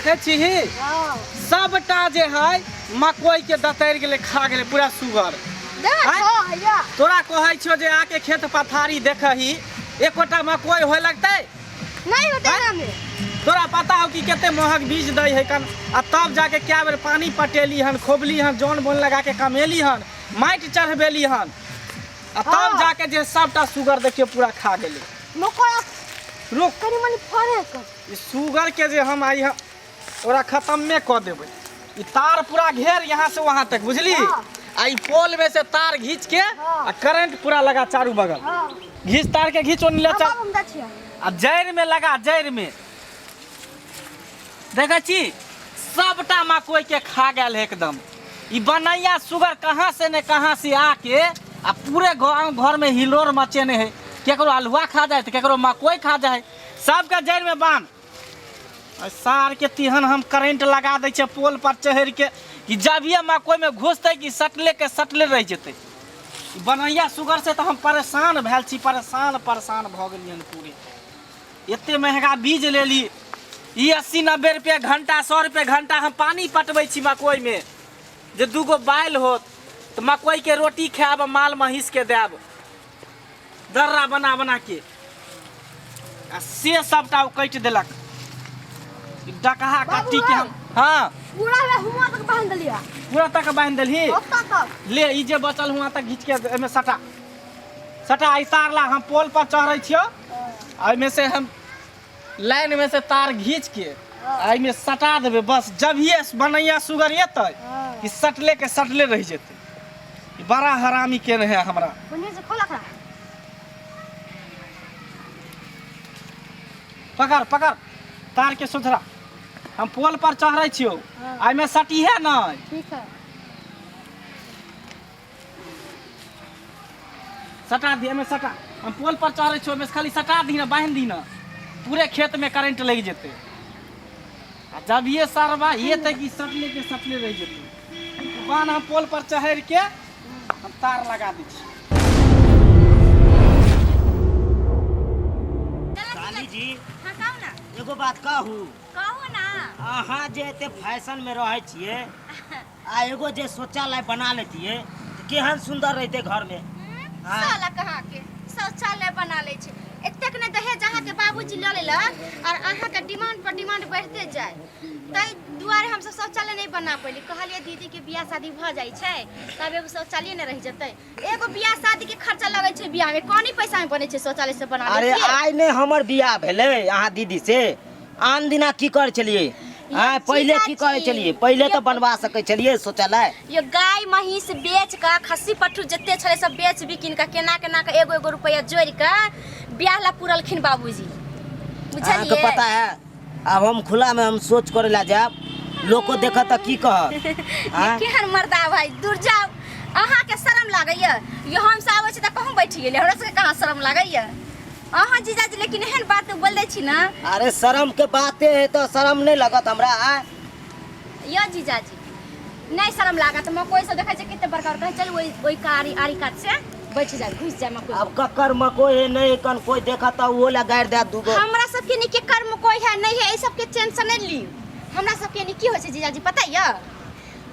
देखै छीही? हाँ। सबटा जे है मकई के दतैर गेलै, खा गेलै पूरा सुगर। देख। आँय? हो हैया। तोरा कहै छियो जे आके खेत पथारी देखही, एकोटा मकई होय लगतै? नहीं होते। आँय? ना में। तोरा पता हो कि कते महग बीज दै है कन, आ तब जाके क्या बेर पानी पटेली हन, खोबली हन, जौन बोन लगा के कमेली हन, माटि चढ़बेली हन, आ तब जाके जे सबटा सुगर देखियो पूरा खा गेलै। मकई। रुक। कनी मनी फड़े कर। ई सुगर के जे हम आई हम ओकरा खत्मे कऽ देबै। ई तार पूरा घेर यहाँ से वहाँ तक, बुझली? आ ई पोल में से तार घींच के आ करंट पूरा लगा चारू बगल। घींच तार के, घींच ओनी ले चल। हम दै छियै। आ जड़ि में लगा, जड़ि में। देखै छी, सबटा मकई के खा गेल है एकदम। ई बनैया सुगर कहाँ से ने कहाँ से आके आ पूरे गाँव घर में हिलोर मचेने है। केकरो अल्हुआ खा जाए तऽ केकरो मकई खा जाए। सबके जड़ि में बान्ह। आ सार के तिहन हम करेंट लगा दै छियै पोल पर चढ़ि के कि जभिये मकई में घुसतै कि सटले के सटले रहि जेतै। ई बनैया सुगर से तऽ हम परेशान भेल छी, परेशान परेशान भऽ गेलियै हन पूरे। एते महंगा बीज लेली, ई 80-90 रुपया घंटा, 100 रुपया घंटा हम पानी पटबै छी मकई में जे दूगो बाइल होत तऽ मकई के रोटी खायब, माल महींस के देब दर्रा बना बना के, आ से सबटा ओ काटि देलक ई डकहा। बाबू। कट्टी के हम, हाँ। पूरा में हुआ तक बांध देलिया। पूरा तक बांधि देलही? ओत्ता तक। ले, ई जे बचल हुआ तक घीच के एहिमे सटा सटा। ई तार ला, हम पोल पर चढ़ै छियौ, एहिमे से हम लाइन में से तार घीच के एहिमे सटा देबै। बस, जभिये बनैया सुगर एतै कि सटले के सटले रहि जेतै। ई बड़ा हरामी केने है हमरा। बढ़िया से खोला खड़ा। पकड़ पकड़ तार के सुधरा, हम पोल पर चढ़ै छियौ। एहिमे सटीहे नहि। ठीक है। सटा दी एहिमे, सटा। हम पोल पर चढ़ै छियौ, ओहिमे से खाली सटा दी ने, बान्हि दी ने, पूरे खेत में करंट लगि जेतै। आ जब ये सरवा एतै कि सटले के सटले रहि जेतै। बान्ह, हम पोल पर चढ़ि के हम तार लगा दै छी। साली जी। हाँ, कहू ना। एगो बात कहू? कहू ना। अहाँ जे एते फैशन में रहै छियै आ एगो जे शौचालय बना लेतियै तऽ केहन सुन्दर रहितै घर में। हाँ। साला कहाँ के शौचालय बना लै छै। एतेक ने दहेज अहाँके बाबूजी लऽ लेलक और अहाँके डिमांड पर डिमांड बढ़िते जाय, ताहि दुआरे हमसब शौचालय नहि बना पैली। कहलियै दीदीके बियाह शादी भऽ जाइ छै तब एगो शौचालय नहि रहि जेतै। एगो बियाह शादी के खर्चा लगै छै बियाह में, कनी पैसा में बनै छै शौचालय से बना अरे लेतियै। आइ नहि हमर बियाह भेलै अहाँ दीदी से, आन दिना की करै छलियै? आँय, पहिले की करै छलियै? पहिले तऽ बनवा सकै छलियै शौचालय। यो गाय महींस बेच कऽ, खस्सी पट्ठू जते छलै सब बेच बिकिन कऽ केना केना कऽ एगो एगो रुपैआ जोड़ि कऽ बियाह ला पुरलखिन बाबूजी। अहाँके बुझलियै? पता है, आब हम खुला में हम सोच करे ला जायब, लोको देखत तऽ की कहत? आँय? केहन मर्दा भाई, दूर जाओ। अहाँके शरम लागैया? यो हम सब आबै छी तऽ कहूँ बैठ गेलियै, हमरा सबके कहाँ शरम लागैया अहाँ जीजाजी? लेकिन एहन बात बोल दै छी ना। अरे शर्म के बाते है तऽ शर्म नहीं लगत हमरा? आँय? यो जीजाजी, नहीं शरम लागत? मकई सब देखै छै कते बड़का बड़का, चल ओहि ओहि कारी आरी कात से बैठ जा, घुस जा मकई। अब ककर मकई है नहीं कन, कोई देखत तऽ ओहो ला गारि देत दूगो। हमरा सबके नी केकर मकई है नहीं है, एहि सबके टेंशन नहीं लियौ। हमरा सबके नी की होइ छै जीजाजी पता यऽ?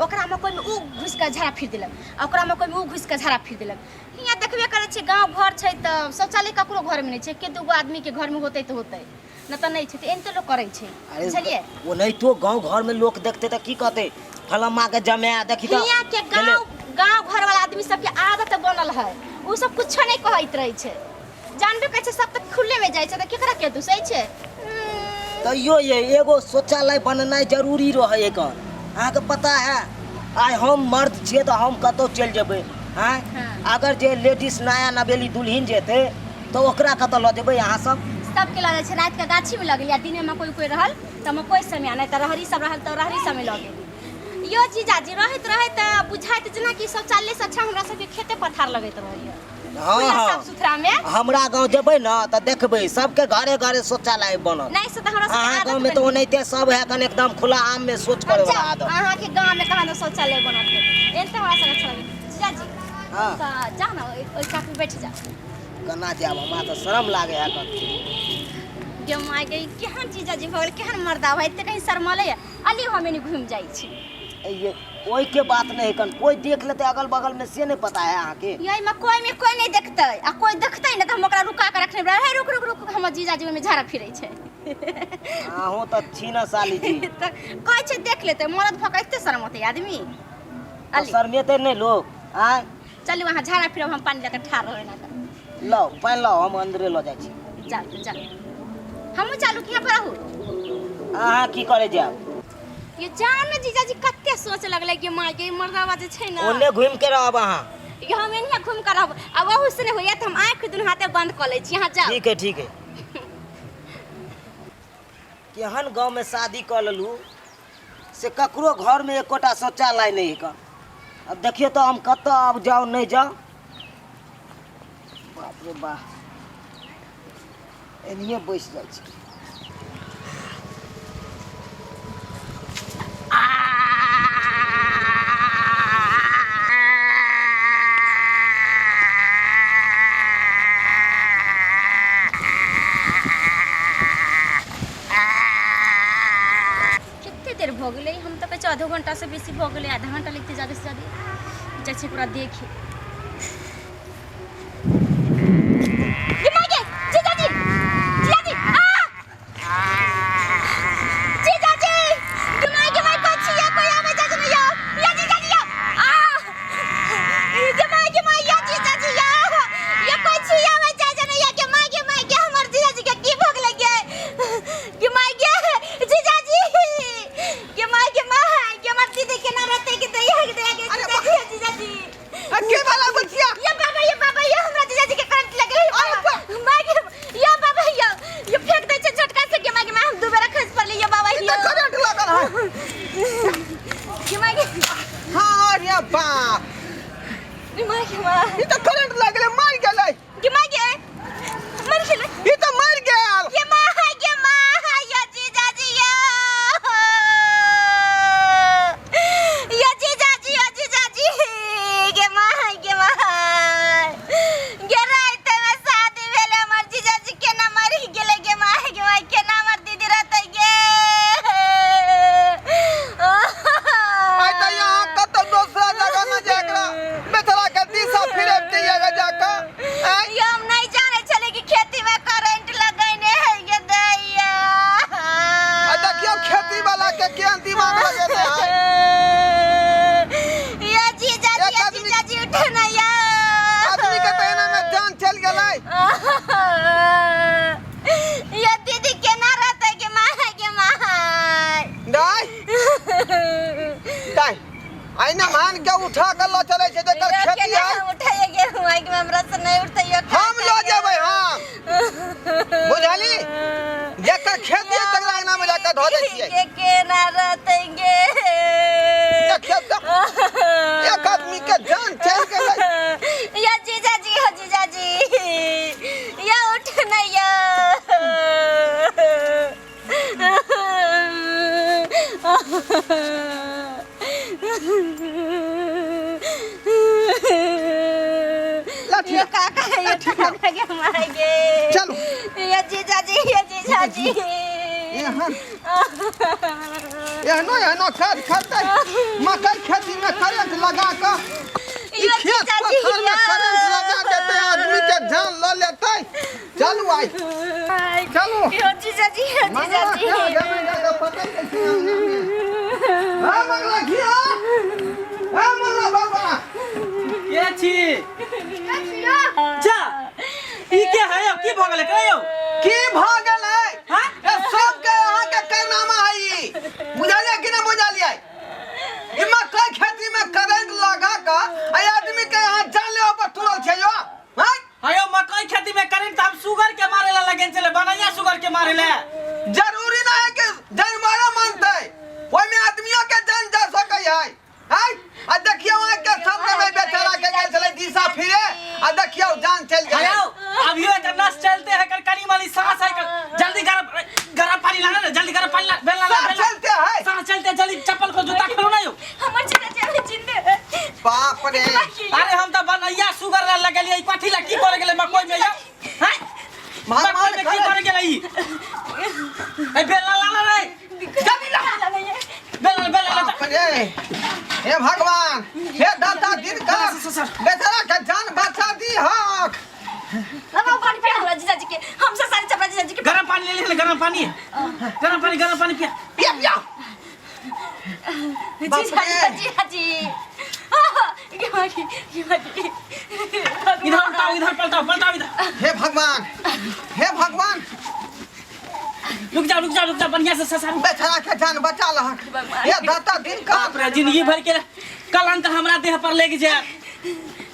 ओकरा मकई में उ घुसि कऽ झाड़ा फिर देलक आ ओकरा मकई में उ घुसि कऽ झाड़ा फिर देलक। हियाँ देखबे करै छियै, गाँव घर छै तऽ शौचालय ककरो घरमे नहि छै। के दूगो आदमीके घरमे होतै तऽ होतै, नहि तऽ नहि छै। तऽ एनाहिते लोक करै छै। अरे बुझलियै? ओनाहितो गांव घर में लोग देखते तऽ की कहते? फलम्मा के जमाए देखी तऽ हियाँ के गेलै। गाँव गाँव घर वाला आदमी सबके आदत बनल है, उ सब कुछो नहीं कहैत रहै छै। जानबे करै छै, सब तऽ खुले में जाइ छै तऽ केकरा के दुसै छै? तैयो ये एगो शौचालय बननाइ जरूरी रहै एकर। अहाँके पता है, आइ हम मर्द छियै तऽ हम कतहु चलि जेबै। आँय? अगर जे लेडीज नया नवेली दुल्हिन जेतै तऽ ओकरा कतऽ लऽ जेबै अहाँ सब? सबके लऽ जाइ छै। रातिके गाछीमे लऽ गेल, या दिनमे मकइ उकइ रहल तऽ मकइ सबमे, आ नहि तऽ रहरी सब रहल तऽ रहरी सबमे लऽ गेल। यो जीजाजी, रहैत रहैत बुझाइत जेनाकि शौचालयसँ अच्छा हमरा सबके खेते पथार लगैत रहैए। खुला साफ सुथरा में। हमरा गांव जेबै ने तऽ देखबै सबके घरे घरे शौचालय बनल। नहीं से तऽ हमरा सबके अहाँ आदत गांव में तऽ बनि गेल। ओनाहिते सब है कन एकदम खुला आम में शौच करे वाला अच्छा आदत। अहाँ के गांव में कहाँ ने शौचालय बनल है? एहन तऽ हमरा सबके अच्छा लगे। जीजाजी। हाँ। तऽ जा ना, ओहि ओहि कात में बैठ जा। केना जायब? हमरा तऽ शरम लागे है कन। गे माय गे, ई केहन जीजाजी भऽ गेल, केहन मर्दा भाई, एते कहीं शर्मलै अली हम एनी घुमि जाइ छी। ये ओहि के बात नहीं कन, कोई देख लेते अगल बगल में से नहीं पता है अहाँ के। यही में कोई में कोई नहीं देखतै, आ कोई देखतै ने तऽ हम ओकरा रुका के रखने हे, रुक रुक रुक, हमर जीजाजी ओहिमे झाड़ा फिरै छै। अहूँ तऽ छी ने साली जी। तऽ कहै छै देख लेतै, मरद भऽ कऽ एते शर्मतै आदमी? तऽ अली शर्मेतै नहि लोग आँय? चलू अहाँ झाड़ा फिरब, हम पानि लऽ कऽ ठाढ़ रहबै ना। लाउ पानि लाउ, हम अंदरे लऽ जाइ छी। जाउ जाउ, हमहूँ चालू कि यहाँ पर रहू? अहाँ की करे जायब? ये जाओ ने जीजाजी, कते सोच लगलै कि माय के, ई मर्दावा जे छै ने। ओने घुमि के रहब अहाँ। ये हम एनिया घुमि कऽ रहब, आ ओहू से नहि होइया तऽ हम आँखि दुनू हाथे बंद कऽ लै छी, अहाँ जाउ। ठीक है ठीक है। केहन गाँवमे शादी कऽ लेलू से ककरो घरमे एकोटा शौचालय नहि है। अब देखियौ तऽ हम कतऽ आब जाउ नहि जाउ। बाप रे बाह, एनिये बैस जाइ छी। कते देर भऽ गेलै? हम तऽ कहै छियै आधो घंटासँ बेसी भऽ गेलै, आधा घंटा लगतै ज्यादासँ ज्यादा। जाइ छियै ओकरा देखी। ये माय गे, जीजाजी, जीजाजी, आ! जीजाजी, गे माय गे माय, कोइ छियै? कोइ आबै जाजे नहि यौ। या जीजाजी यौ, आ! गे माय गे माय, या जीजाजी यौ, या कोइ छियै? आबै जाजे नहि या। गे माय गे माय गे, हमर जीजाजी के की भऽ गेलै गे? गे माय गे, जीजाजी, गे माय गे माय गे, हमर दीदी केना रहतै गे? दैया गे दैया गे, जीजाजी, जीजाजी। के वाला बचिया? ये बाबा, ये बाबा, ये हमरा जीजाजी के करंट लगल है बाबा। माय गे, ये बाबा, ये ये फेंक दै छै झटका से। गे माय गे माय, हम दू बेरा खसि पड़ली ये बाबा। ई ये तऽ करंट लगल है। गे माय गे। हाँ रे बाप। गे माय गे माय। ई तऽ करंट लगलै, मरि गेलै। गे माय गे, मरि गेलै? ई तऽ मरि गेल। गे माय गे माय, ये जीजाजी, ये ये जीजाजी, ये जीजाजी, गे माय गे माय गे, राति में शादी भेलै, हमर जीजाजी केना मरि गेलै? गे माय गे माय, केना हमर दीदी रहतै गे? आइ तऽ यहाँ कतौ दोसरा जगह न जाय एकरा बेचारा के दिशा फिरे दिएगा जाकऽ आँय? ये हम नहीं जाने छले कि खेती में करंट लगैने है गे दैया। आ देखियौ खेती वाला के केहन दिमाग लगेने है। ये जीजाजी। एक ये आदमी- जीजाजी, उठे ना या। आदमी के तऽ एना में जान चलि गेलै। ये दीदी केना रहतै गे माय गे माय? दाइ दाइ, अहिना मान के उठा के लऽ चलै छै जकर यो खेती केना है। हम उठाइए गे माय गे, हमरा से नहीं उठतै यो। हम लऽ जेबै हम, बुझली? जकर खेती है तकरा अंगना में जाके धऽ दै छियै। के केना रहतै गे? देखियौ तऽ एक आदमी के जान चलि गेलै। या जीजाजी हो, जीजाजी या, उठ ना या। लाठी ये काका, ये काका के मार गे। चलू। ये जीजाजी, ये जीजाजी। एहन एहनो एहनो काज करतै? मकई खेती में करंट लगा कऽ ई यो खेत जीजाजी, पथार में यो। करंट लगा देतै, आदमी के जान लऽ लेतै। चलू आइ चलू। यो जीजाजी, यो मंगला जीजाजी। क्या जमीन जाके पकड़ के छी अंगना में। हाँ मंगला की हाँ हाँ मंगला बाबा। के छी जा? ई के है यौ? की भऽ गेलै कहियौ? की भऽ गेलै? हाँ? ए सबके अहाँके कारनामा है ई, बुझलियै कि नहि बुझलियै? ई मकई खेती में करंट लगा कऽ आ आदमी के यहाँ जान लेबऽ पर तुरल छै यौ, हैं? हयो, मकई खेती में करंट हम सुगर के मारे ला लगेन छले, बनैया सुगर के मारे ला। जरूरी ना है कि जानवरो मानतै, ओहिमे आदमियों के जान जा सकै है, हैं? आ देखियौ अहाँ के सामने में बेचारा के गेल छलै दिशा फिरे, आ देखियौ जान चलि गेलै। हयो, अभियो एकर नस चलते है। करे गेलै ई? ए बेला ला रे। जल्दी ला। बेला बेला ला। बाप रे, हे भगवान, हे दाता दिनकर, सर, सर। बेचारा के जान बचा दी हक। लगाओ पानी पिया हमरा जीजाजी के, हम सब सारी चपरा जीजाजी के। गरम पानी ले ले, गरम पानी, गरम पानी, गरम पानी पिया। पिया पिया। बाप रे। जीजाजी, ये मागी, ये मागी। इधर पलटाओ, इधर पलटाओ, पलटाओ इधर। हे भगवान, हे भगवान। रुक जाओ, रुक जाओ, रुक जाओ, बढ़िया से ससारू। बेचारा के जान बचा लहक, हे दाता दिनकर। बाप रे, जिंदगी भर के कलंक हमरा देह पर लग जाए,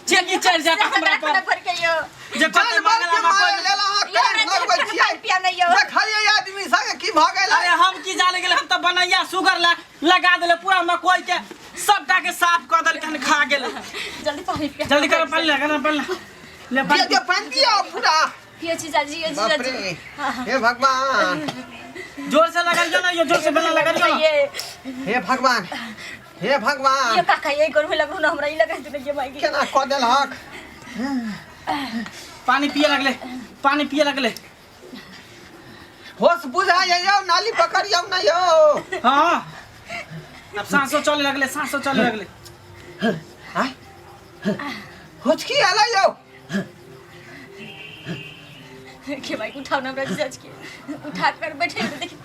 चेकी चढ़ जाता हमरा पर। भर के यो जे जान कते भर मांगला के मा मारे कोई लेला हक, ये हमरा करंट लगबै देह पर छियै। पानी पिया नहीं यो। देखलियै आदमी संगे की भऽ गेलै। अरे हम की जाने गेलै, हम तऽ बनैया सुगर ला लगा देले, पूरा मकई के सबटा के साफ कऽ देलकै, खा गेलै। जल्दी पानी पिया। जल्दी कर, पानी ला, गरम पानी ला, ले पानी। दिया दिया, पानी दिया पूरा। ये जीजाजी, ये बाप जीजाजी। रे, हे भगवान। जोर से लगाइयो ना, यो जोर से बेला लगाइयो ना। ये हे भगवान, हे भगवान। ये काका ये करबे लगलो ना, हमरा ई लगा दे ये माई। केना कऽ देलहक? पानी पिए लगले, पानी पिए लगले। होश बुझाइ यौ, नाली पकड़ियौ ना यौ। हाँ, अब सांसो चले लगले, सांसो चले लगले। आय, होचकी आला यौ। के भाई, उठाओ ना हमरा जीजाजी के, उठा कर बैठे देखी।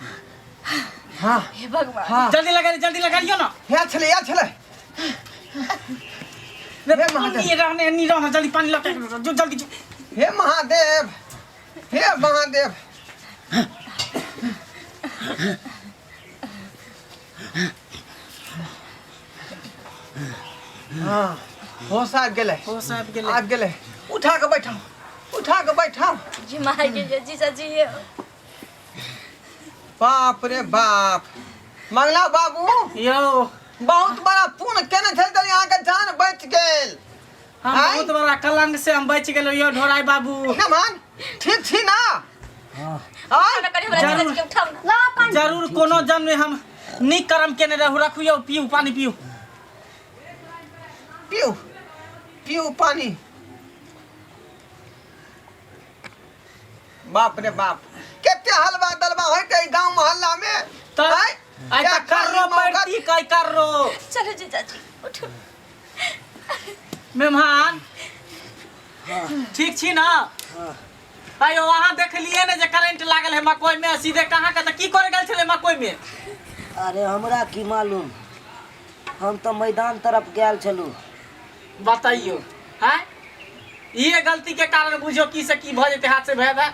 हाँ। हे भगवान। हाँ। जल्दी लगा, जल्दी लगाइयो ना। हे छलै, हे छलै। हे महादेव। नी रहने, नी रहने, जल्दी पानी लगा जो, जल्दी जो। हे महादेव, हे महादेव। हाँ, होश आबि गेलै। होश आबि गेलै। आबि गेलै। उठा के बैठाउ, उठा के बैठाउ। जी माई के जे जीजाजी ये। बाप रे बाप, मंगला बाबू यो। बहुत बड़ा पुण्य केने छलै तऽ अहाँके जान बचि गेल। हम आँय? बहुत बड़ा कलंक से हम बचि गेलहुँ यो ढोराई बाबू। नमन ठीक छी ना? हाँ। आँय? ना करी हमरा जीजाजी के, उठाओ ना। ला पानी। जरूर कोनो जन्म में हम नीक कर्म केने रहू। रखू यौ, पीऊ पानी, पीऊ। पीऊ पीऊ पानी। बाप रे बाप, कते हलवा दलवा होइते ई गांव मोहल्ला में। तऽ आँय? आइ तऽ कर्रो पड़ती कै कर्रो। चलो जीजाजी, उठो। मेहमान ठीक छी ना? आयो अहाँ देखलिए ने जे करेंट लागल है मकई में, सीधे कहाँ के तऽ की करे गेल छलै मकई में? अरे हमरा की मालूम, हम तऽ मैदान तरफ गेल छलहुँ। बताइयो हैं, ये गलती के कारण बुझियो की से की भऽ जेतै हाथ से भए भए।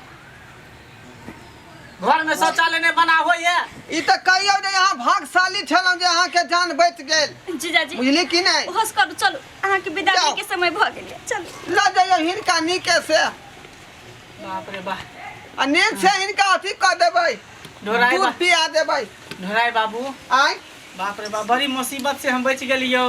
घर में शौचालय नहीं बना होइए। ई तऽ कहियौ जे अहाँ भागशाली छलहुँ जे अहाँके जान बचि गेल। जीजाजी। बुझली कि नहि? होश करू, चलू, अहाँके विदाई जाउ। के समय भऽ गेल, चलू। लऽ जइयौ हिनका नीके से। बाप रे बाप। आ नीक से हिनका अथी कऽ देबै, ढोराई दूध पिया देबै। ढोराई बाबू। आँय? बाप रे बाप, बड़ी मुसीबत से हम बचि गेलियौ।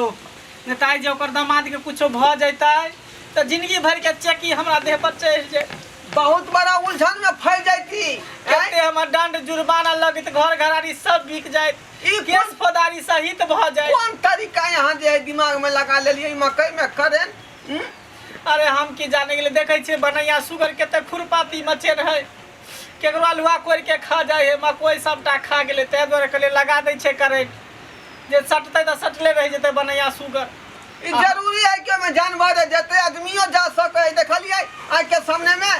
नहि तऽ आइ जे ओकर दामाद के कुछो भऽ जैतै तऽ जिंदगी भर के चेकी हमरा देह पर चढ़ि जाय। बहुत बड़ा उलझन में फंस जैती। कते हमर दंड जुर्माना लगत, घर घरारी सब बिक जायत, ई केस फौजदारी सहित भऽ जायत। कोन तरीका यहाँ जे है दिमाग में लगा लेलियै ई मकई में करेंट? अरे हम की जाने गेलियै, देखै छियै बनैया सुगर कते खुरपाती मचे रहै, केकरो अल्हुआ कोरि के खा जाइ है, मकई सबटा खा गेलै, ताहि दुआरे कहलियै लगा दै छियै करेंट, जे सटतै तऽ सटले रहि जेतै बनैया सुगर। ई जरूरी है कि ओहिमे जानवर है, जते आदमियो जा सकै है। देखलियै आँखि के सामने में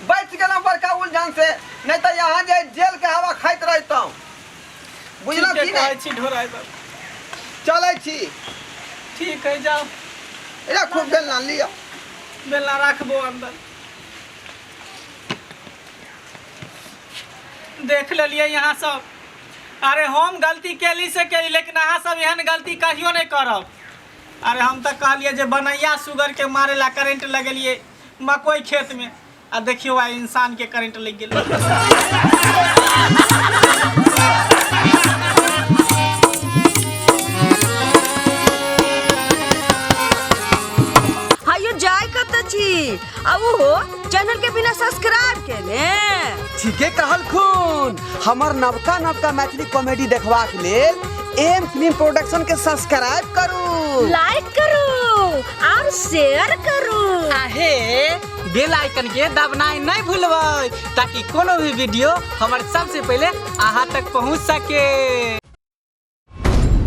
बचि गेलहुँ बड़का उलझन से, नहीं तऽ यहाँ जे जेल के हवा खाइत रहितहुँ। बुझलहुँ ठीके कि कहै नहि? छी ढोराइ बाबू। चलै छी। ठीक है, जाउ। राखू बेलना, लिअ। बेलना राखबो अंदर। देख लेलियै यहाँ सब। अरे हम गलती केली से केली, लेकिन अहाँ सब एहन गलती कहियो नहीं करब। अरे हम तऽ कहलियै जे बनैया सुगर के मारे ला करेंट लगेलियै मकई खेत में, आ देखियो आइ इंसान के करेंट लग गेलै। हायो जाय कत छी आ ओहो चैनल के बिना सब्सक्राइब केने? ठीके कहलखुन। हमर नवका नवका मैथिली कॉमेडी देखबाक लेल एम फिल्म प्रोडक्शन के सब्सक्राइब करू, लाइक करू, और शेयर करू। आहे बेल आइकन के दबनाइ नहीं भूलबै ताकि कोनो भी वीडियो हमर सबसे पहले अहाँ तक पहुँच सके।